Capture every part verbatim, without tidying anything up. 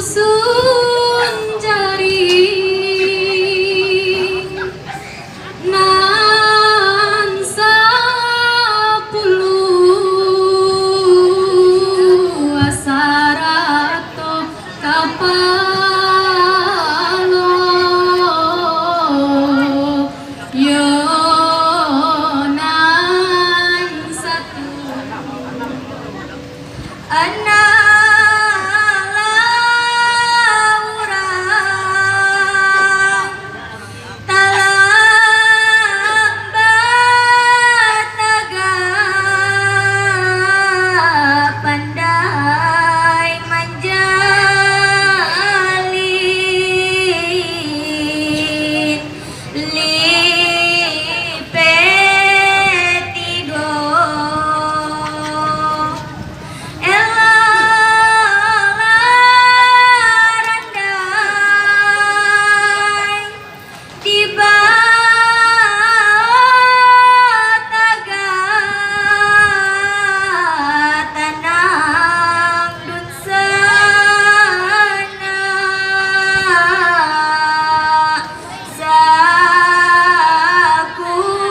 Disusun jari nan sapuluah sarato kapalo, yo nan satu. Anak lah urang talambat tagak pandai manjalin. Lipek tigo. Elok lah randai di bawah tagak tanang dunsanak.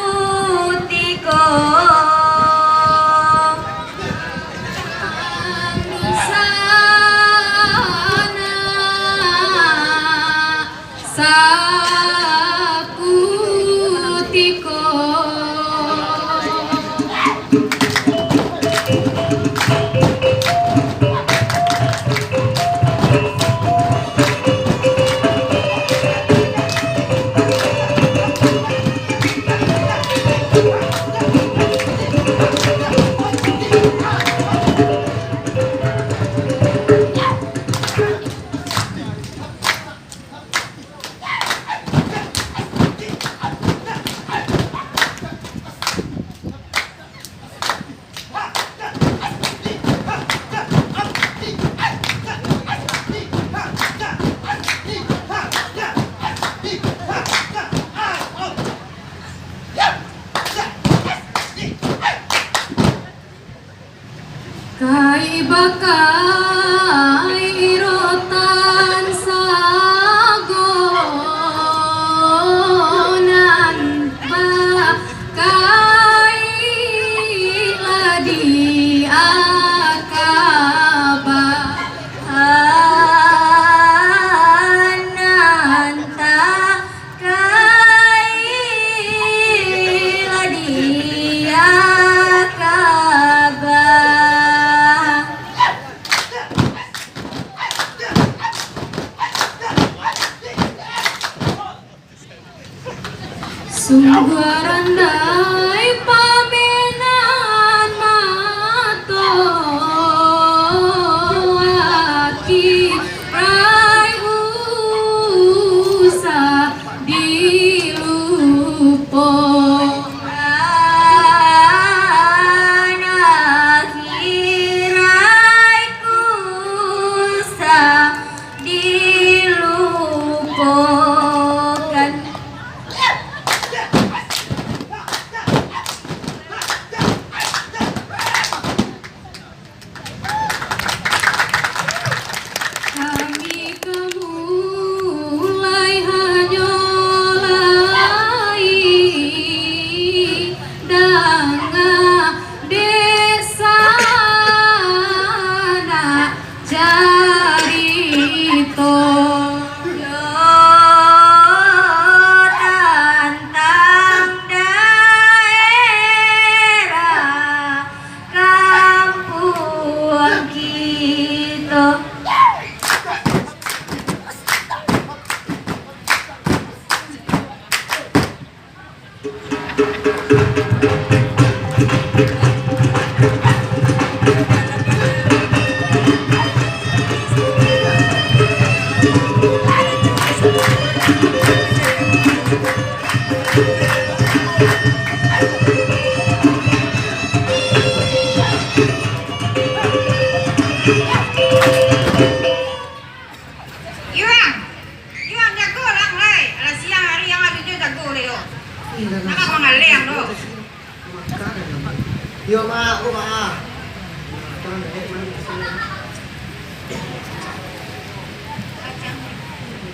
Sakutiko sanak, sakutiko. Kai bakai rotan sago nan bakai lah di akaba. Nan ta Kai lah di akaba. Sungguah randai pamenan mato aki. Rai usah dilupokan, akhirai usah dilupokan. Iwang, Iwang, jago lah mulai. Alah siang hari yang ado jo jago deh yo. Nama kau ngaleng tu? Yo, Mak, aku, Mak.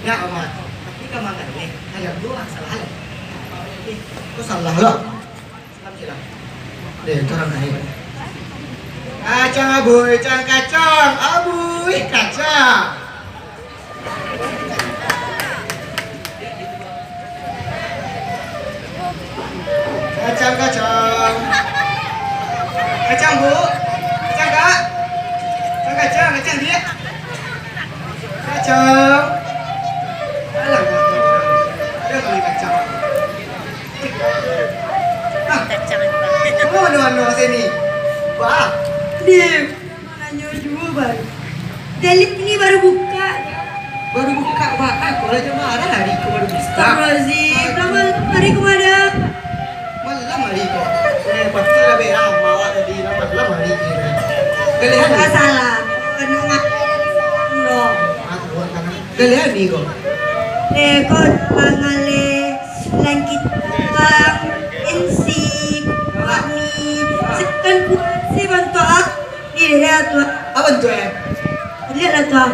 Ya, Mak. Tapi kau makan ni, ada dua salah. Eh, kau salah lah. Deh, tarang naik. Kacang abuih, kacang, kacang, abuih kacang. Kacang, kacang. Kacang, Bu. Kacang, Kak. Kacang, kacang, kacang, Dik. Kacang. Alah, kacang. Ada kali kacang. Ah, kacang. Kamu mana-mana sini? Bah. Dik, mananyo juo baru. Jalip ni baru buka. Baru buka, bah. Ah, kau lah jam marah hari kau baru buka. Astagfirullahaladzim. Lama hari kau ada. Malam hari kau. Eh, pasti lah, be. Ah, mawak tadi lah, malam hari kau. Galehan ni. Salah. Penuh makan. No. Ah, buat tangan. Galehan ni kau. Eh, kau pangaleh langkit bang, N C, Wak Mi, sekan kuat si bantuak ah. Ni dia tu. Apa tu, eh? Lihatlah tu.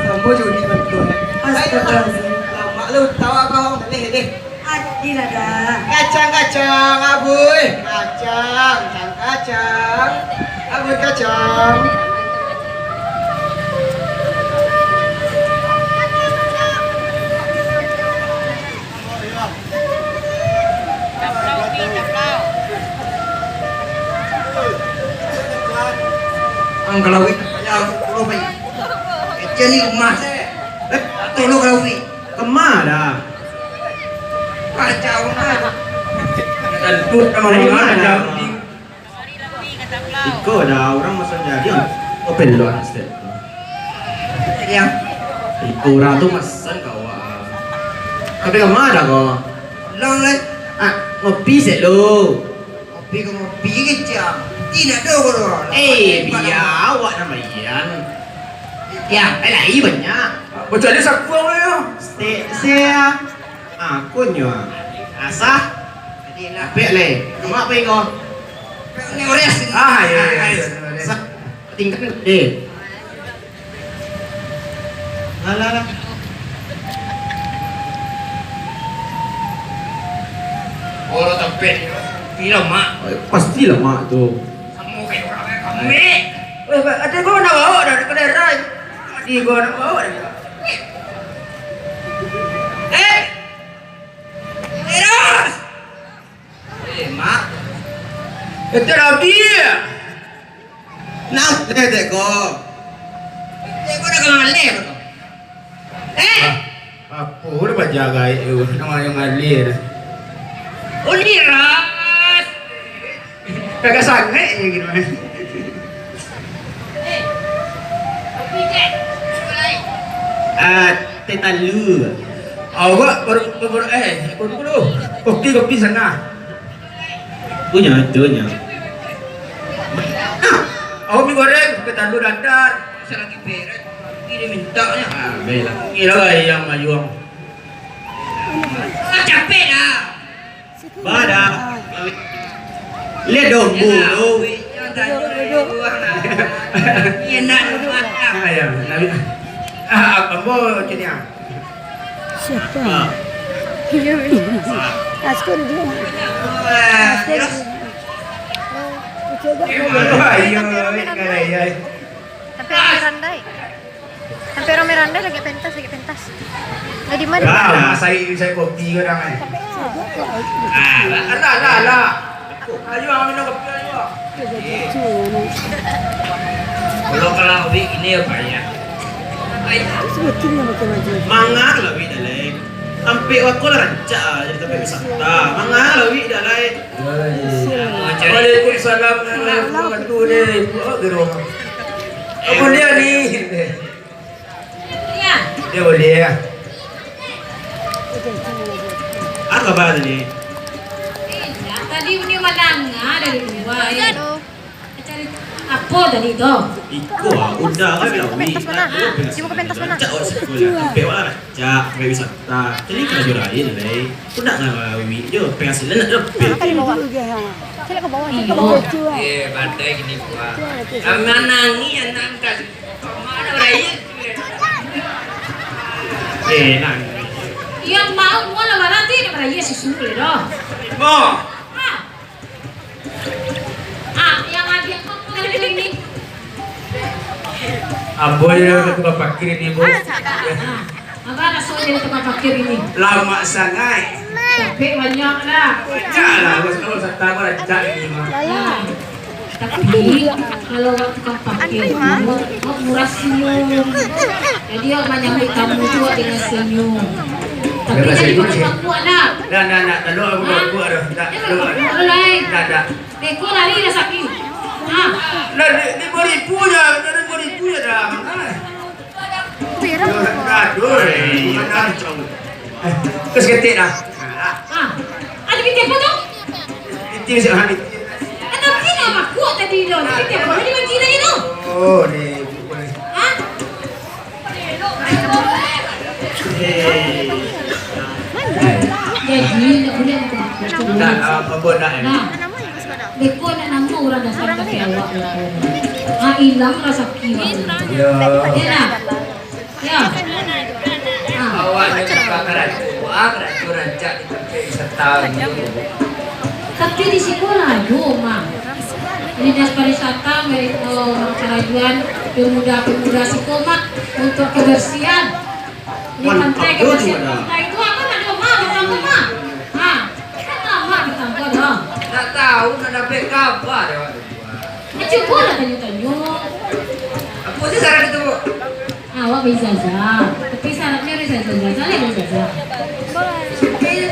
Sama jo ni bantuak, eh. Astagfirullahaladzim. Lama lu tawa kau, leh, leh. Adilah dah. Kacang, kacang, abuih. Kacang, kacang, kacang. Abuih kacang. Ang kalawik, ya, aku perlu, Pak. Kerja ni rumah saya. Eh, tolong kalawik. Kemana? Kacau, Mas. Dari mana? Iko dah, urang maso jadi, ah. Open dulu, ah, step. Ya. Iko urang tu mesen ka awak, ah. Tapi ka ma dah ko? Pulang lai. Ah, ngopi sek lu. Ngopi ka ngopi, kecam. Tidak ada ko. Eh, bia awak nan baian. Ya, eh, lai banyak. Macam ni sakuang yo. Step, step. Akunyo. Asah. Apek le. Mak apa iko? Ngores. Ah, iya, iya, iya. Sa-, tingkat gede. Lah, lah, lah. Oh, tampek. Pasti lah, Mak. Pasti lah, Mak, tu. Samo kayak orang kayak kami. Eh, Pak, ado ko nak bawa dah, ke daerah. Di ko nak bawa dah. Eh! Eros! Eh, Mak. Itu Rabi. Nah, eh, teko. Teko dah kalah ngalih, Mak. Eh? Ah, apo udah bajagai tu, nama yang ngalih dah. Uni Ros. Kagak sangai je gitu, eh. Ah, teh talu. Awak baru, baru, eh, baru dulu. Kopi, kopi sana. Punyo, itu nyo. Ah, awak mi goreng, teh talu dadar. Selagi beres, ini minta nya. Ah, baiklah. Inilah yang mayuang. Ah, capek dah. Bada. Lihat dong, bulu. Enak. Ah, ya, Nabi. Ah, ambo cini ah. Siapa? Ah. Iya, iya. Askun dia. Ah, Askun. Terus? Oh, coba. Ah, iya, iya, iya. Tapi ada randai. Sampai rame-rame lagi pentas, lagi pentas. Lagi mana? Lah, lah, saya, saya kopi ko dah, eh. Ah, lah, lah, lah, lah. Ayo, minum kopi, ayo. Kalau, kalau kopi ini ya, Pak, ya. Sebetulnya macam aja. Mangan lah, Wi, dalek. Tampek wako lah rancak ah, jadi tampek wisata. Manga lah, Wi, dah lai. Waalaikumsalam warahmatullahi wabarakatuh. Apa dia ni? Ya. Dia boleh ya. Apa bahasa ni? Eh, tadi punya mandanga dari luar, eh. Apo tadi tu? Iko ah, udah lah, Wi. Di muka pentas mana? Rancak awak sekolah. Tampek awak lah rancak, tampek wisata. Jadi karajo lain lai. Udah lah, Wi. Jo, penghasilan nak dapat. Cek ke bawah, cek ke bawah. Eh, badai gini, Pak. Manangi anak angkat. Kau mau ada raya? Eh, nang. Yang mau, mau lah, berarti nak raya susu boleh dah. Mo. Ah. Ah, yang hadiah kau dari ini. Ambo je tukang parkir ini, Bu. Ah, apa raso jadi tukang parkir ini? Lama sangat. Tapi banyak lah. Banyak lah, Bos. Kalau sata mah rancak ini mah. Nah, tapi kalau tukang parkir tu, murah senyum. Jadi, awak manyambut tamu tu dengan senyum. Tapi jangan pakai pakuak, nak. Ndak, ndak, ndak. Lalu aku pakuak dah. Ndak, lalu. Lalu lain. Ndak, ndak. Beko lari dah sakit. Ha. Lah, di, di baribu je. Dari baribu je dah. Aduh, aduh. Terus ketik dah. Ha. Ada ketik apa tu? Ketik siap habis. Tapi nak pakuak tadi dah. Ketik apa? Ada bagi tadi tu. Oh, ni. Ha? Jadi, ndak buliah makan. Ndak, ah, apa ndak, eh? Nah, beko ndak namo urang datang ka awak, beko. Ah, ilang rasaki awak. Yo. Yo, nah. Yo. Ah. Awak ni tukang karajo, ah, karajo rancak di tampek wisata ni. Tapi di siko lah ado, Mang. Dinas Pariwisata, mari, eh, karajuan, pemuda-pemuda siko, Mang, untuk kebersihan di pantai, kebersihan pantai. Itu apa nak doa, Mang, bertambah, Mang? Ha, kan lama bertambah dah. Ndak tahu, ndak dapek kabar dek awak tu. Nah, cubolah tanyo-tanyo. Apo sih syarat itu, Bu? Ah, awak baijazah. Tapi syaratnyo harus ijazah. Ijazah lah ijazah.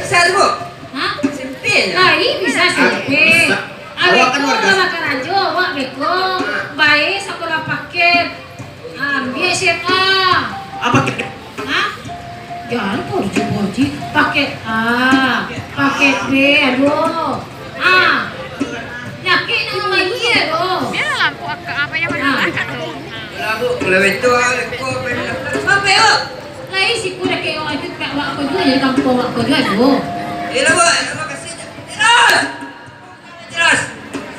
Syarat, Bu? Ha? Simpel. Lain bisa simpel. Awak kan warga. Awak kan warga karajo, awak beko. Bae sakolah paket. Ambiak S M A. Apa paket? Ha? Jan porji-porji. Paket A, paket B, aduh. Ah. Sakik nak mamagi, aduh. Biarlah lampu akak apa yang mana. Ah. Lah, Bu, kalau itu, ah, aku apa yang nak? Apa, Bu? Lain siku dah kayak orang itu, kayak awak kau juga, jadi kampung awak kau juga, aduh. Yelah, Bu, terima kasih. Terus! Jelas.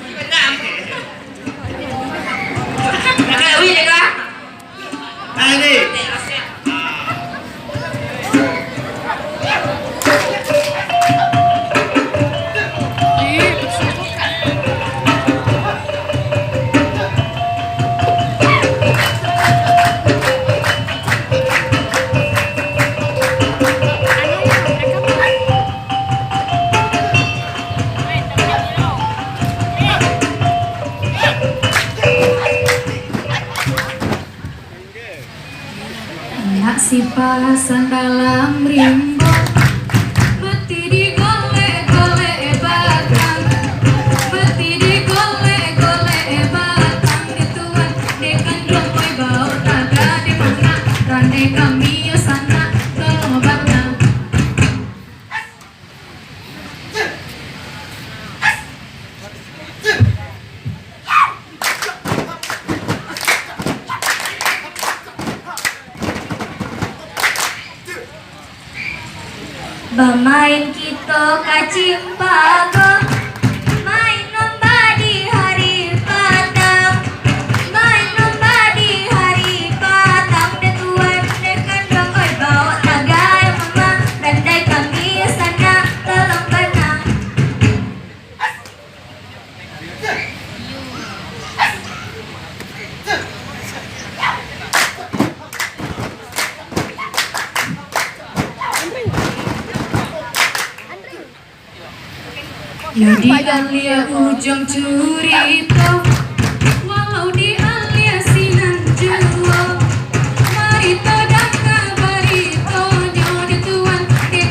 Benar. Kakak Wi jaga. Nah, ini. Anak sipasang dalam rimbo, mati digolek-golek batang, mati digolek-golek batang, dek tuan, dek kanduang, oi, baok taga, dek mangak, randai kami, yo sanak, tolong batang. Bamain kito kacimpako, main lomba di hari patang, main lomba di hari patang, dek tuan, dek kanduang, oi, baok tagai mama, randai kami sanak, tolong banang. Yo dialiah ujuang curito, walau dialiah sinan juo. Barito danga baritonyo, dek tuan, dek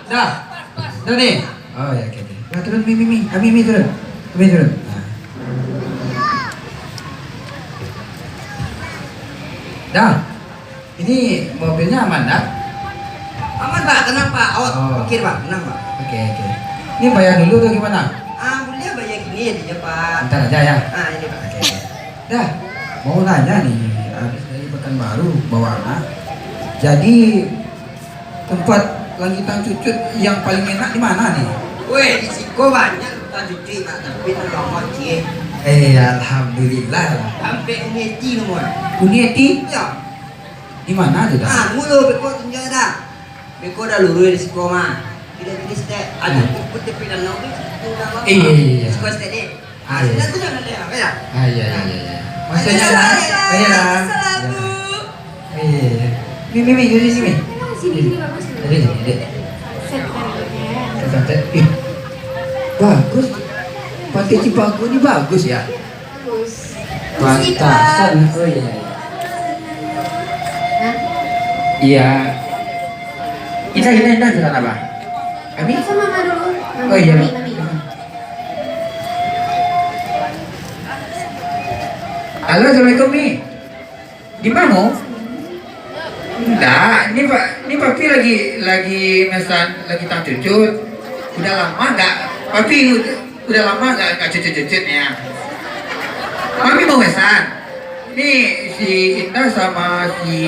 Dah. Dah ni. Oh ya, oke, oke. Nah, turun, Mi, Mi, Mi. Ah, Mi, Mi, turun. Mi, turun. Nah. Dah. Ini mobilnya aman, dah? Aman, Pak. Tenang, Pak. Awak Oh. Pikir, Pak. Tenang, Pak. Oke, oke. Ini bayar dulu atau gimana? Ah, boleh bayar gini aja, Pak. Ntar aja, ya? Ah, ini, Pak. Oke, oke. Dah, mau nanya nih, habis dari Pekanbaru bawa anak. Jadi, tempat Langitan Cucut yang paling enak di mana nih? Weh, di siko banyak tukang cucut, Pak, tapi terlalu lama, Cik. Eh, alhamdulillah. Sampai Uni Eti nomor. Uni Eti? Ya. Di mana tu, dah? Ah, mulu beko tunjuk dah. Beko dah lurus di siko mah. Tidak jadi stek. Ada Hmm. Pukul tepi danau tu, situ dah, Bang. Eh, iya, iya, iya. Siko stek deh. Ah, iya. Sudah tu jangan lewat, ya? Ah, iya, iya, iya, iya. Masih ada lah. Iya lah. Iya. Iya, iya, iya. Mi, Mi, Mi, duduk sini, Mi. Sini, sini, bagus. Duduk sini, duduk. Santai. Santai. Ih, bagus. Pantai Cipago ni bagus, ya? Bagus. Pantasan. Oh, iya, iya. Hah? Iya. Indah, indah, indah, jalan apa? Ami? Sama Mama dulu. Mami, Oh, iya. Mami, Mami. Halo, assalamualaikum, Mi. Di mano? Ndak, ni, Pak, ni Papi lagi, lagi mesan, lagi tang cucut. Udah lama nggak, Papi udah, udah lama nggak, nggak cucut-cucut ni, ya. Mami mau mesan. Ni si Indah sama si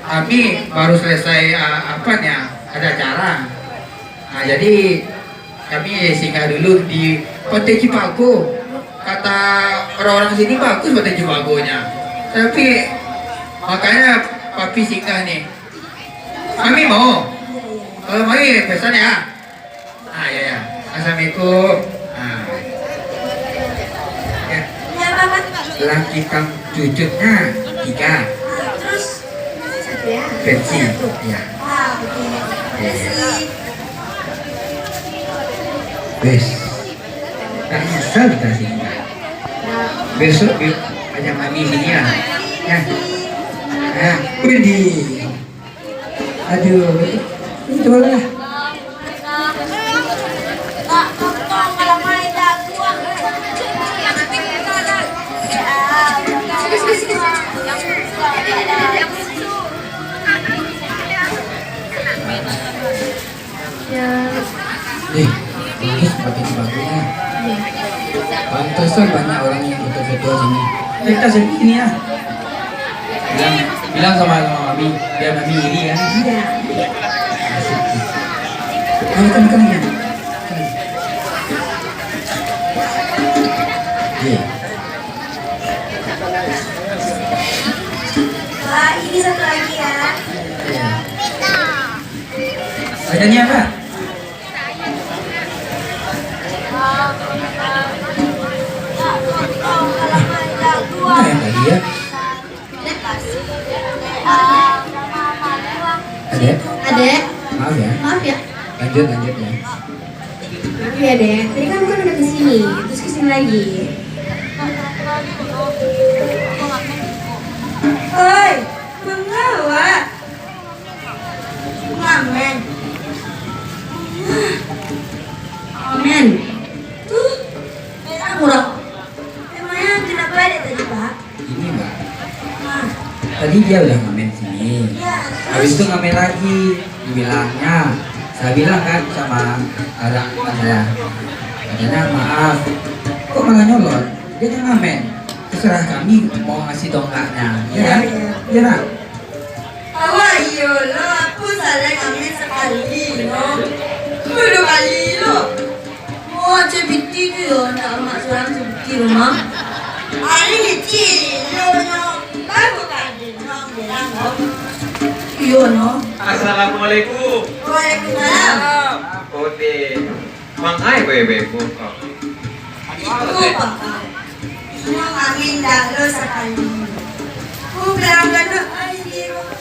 Ami baru selesai, ah, apa ni, ya, ada acara. Nah, jadi kami singgah dulu di Pantai Cipago. Kata orang-orang sini bagus Pantai Cipagonyo. Tapi makanya Papi singgah ni. Mami mau? Kalau mami pesan ya. Ah, ya, ya. Assalamualaikum. Ah. Ya. Ini apa, Mas? Laki kang cucutnya tiga. Ah, terus? Satu ya? Pepsi. Satu. Ya. Ah, oke. Oke. Pepsi. Wes. Tak nyesal kita sini. Besok bi-, ajak mami sini lah. Ya. Ya. Wih, di. Aduh. Ini coba lah. Ya. Eh, bagus, bagus, bagusnya. Iya. Pantasan banyak orang yang foto-foto sini. Kita sini, sini ya. Bilang, bilang sama, sama mami, biar mami iri ya. Iya. Asik. Ayo, kan, kan, kan. Iya. Pak, ini satu lagi ya. Iya. Ada niat, Pak? Nah, yang tadi ya. Adek. Adek. Maaf ya. Maaf ya. Lanjut, lanjut ya. Maaf ya, Dek. Tadi kan bukan udah ke sini, terus ke sini lagi. Oi, mangawak. Ngamen. Ngamen. Tuh, merah murah. Emangnya kenapa ada tadi, Pak? Ini, Mbak. Hah? Tadi dia udah ngamen sini. Ya, Habis terus? itu ngamen lagi. Dibilangnya, saya bilang kan sama anak saya. Katanya, "Maaf." Kok malah nyolot? Dia kan ngamen. Terserah kami mau ngasih tonggaknya. Ya Iya, kan? iya. Iya, nak? Awak iyo lah, apo salah kami sakali, no. Dua kali lo. Wah, C B T tu yo, nak amak surang C B T rumah. Ari kecil lo, no. Baru kan dia bilang, no. Iyo, no. Assalamualaikum. Waalaikumsalam. Kode. Mangai bebek kau. Itu, Pak. Inyo ngamin dah lo sakali. Ku bilang gaduh ai di rumah.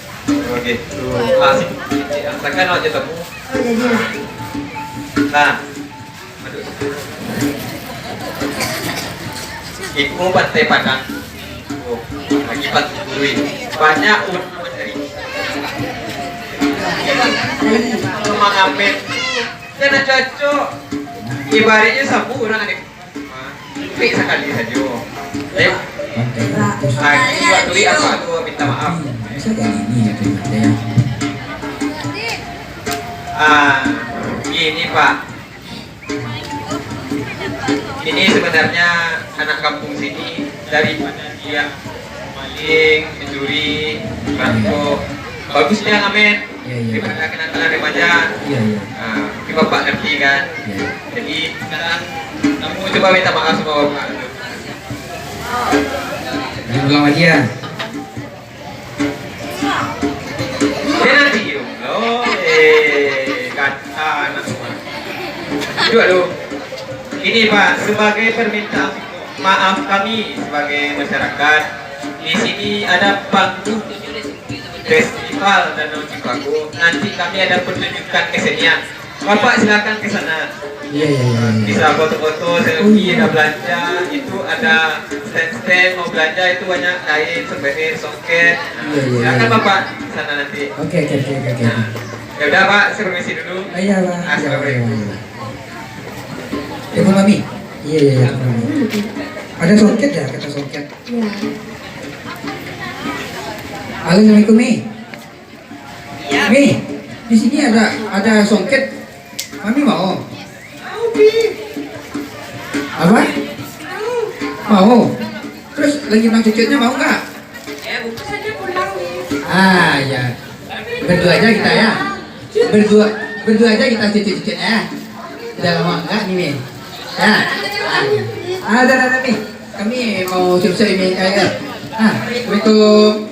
Oke, tu. Ah, si, si, ah, takkan awak je tamu. Oh, jadilah. Nah. Aduh. Iku Pantai Padang. Oh, lagi Pantai Gurui. Banyak urang mencari. Mang Amen tu, kan nak cocok. Ibaratnyo samo urang ado. Cupik sakali sajo. Eh, lagi waktu ni apa tu minta maaf. Ah, gini, Pak. Ini sebenarnya anak kampung sini, daripada dia maling, mencuri, merampok, bagus dia ngamen. Iya, iya. Daripada kenakalan remaja. Iya, iya. Ah, mungkin Bapak ngerti kan? Iya, iya. Jadi sekarang kamu coba minta maaf sama Bapak. Jangan ulang lagi ya. Dia nanti, oh, eh, kata anak rumah. Duduk dulu. Ini, Pak, sebagai permintaan maaf kami sebagai masyarakat, di sini ada panggung festival Danau Cipago. Nanti kami ada pertunjukan kesenian. Bapak silakan ke sana. Iya, iya, iya, iya. Bisa foto-foto, selfie, ada belanja, itu ada stand-stand mau belanja itu banyak, kain, souvenir, songket. Iya, iya, silakan iya. Bapak ke sana nanti. Oke, oke, oke, oke, oke. Nah, ya udah, Pak, saya permisi dulu. Ah, iya, Pak. Assalamualaikum. Iya, iya, iya. Ibu Mami. Iya, iya, iya. Ada songket ya, kata songket. Iya. Halo, assalamualaikum, Mi. Mi, di sini ada ada songket. Mami mau? Apa? Mau. Terus lagi bang cocoknya mau nggak? Ah, ya. Berdua aja kita ya. Berdua berdua aja kita cocok-cocok ya. Udah lama enggak nih, Mi. Ya. Ah, ya. Ah, dah, dah, dah, Mi. Kami mau siap-siap ini, eh, eh. Ah, assalamualaikum.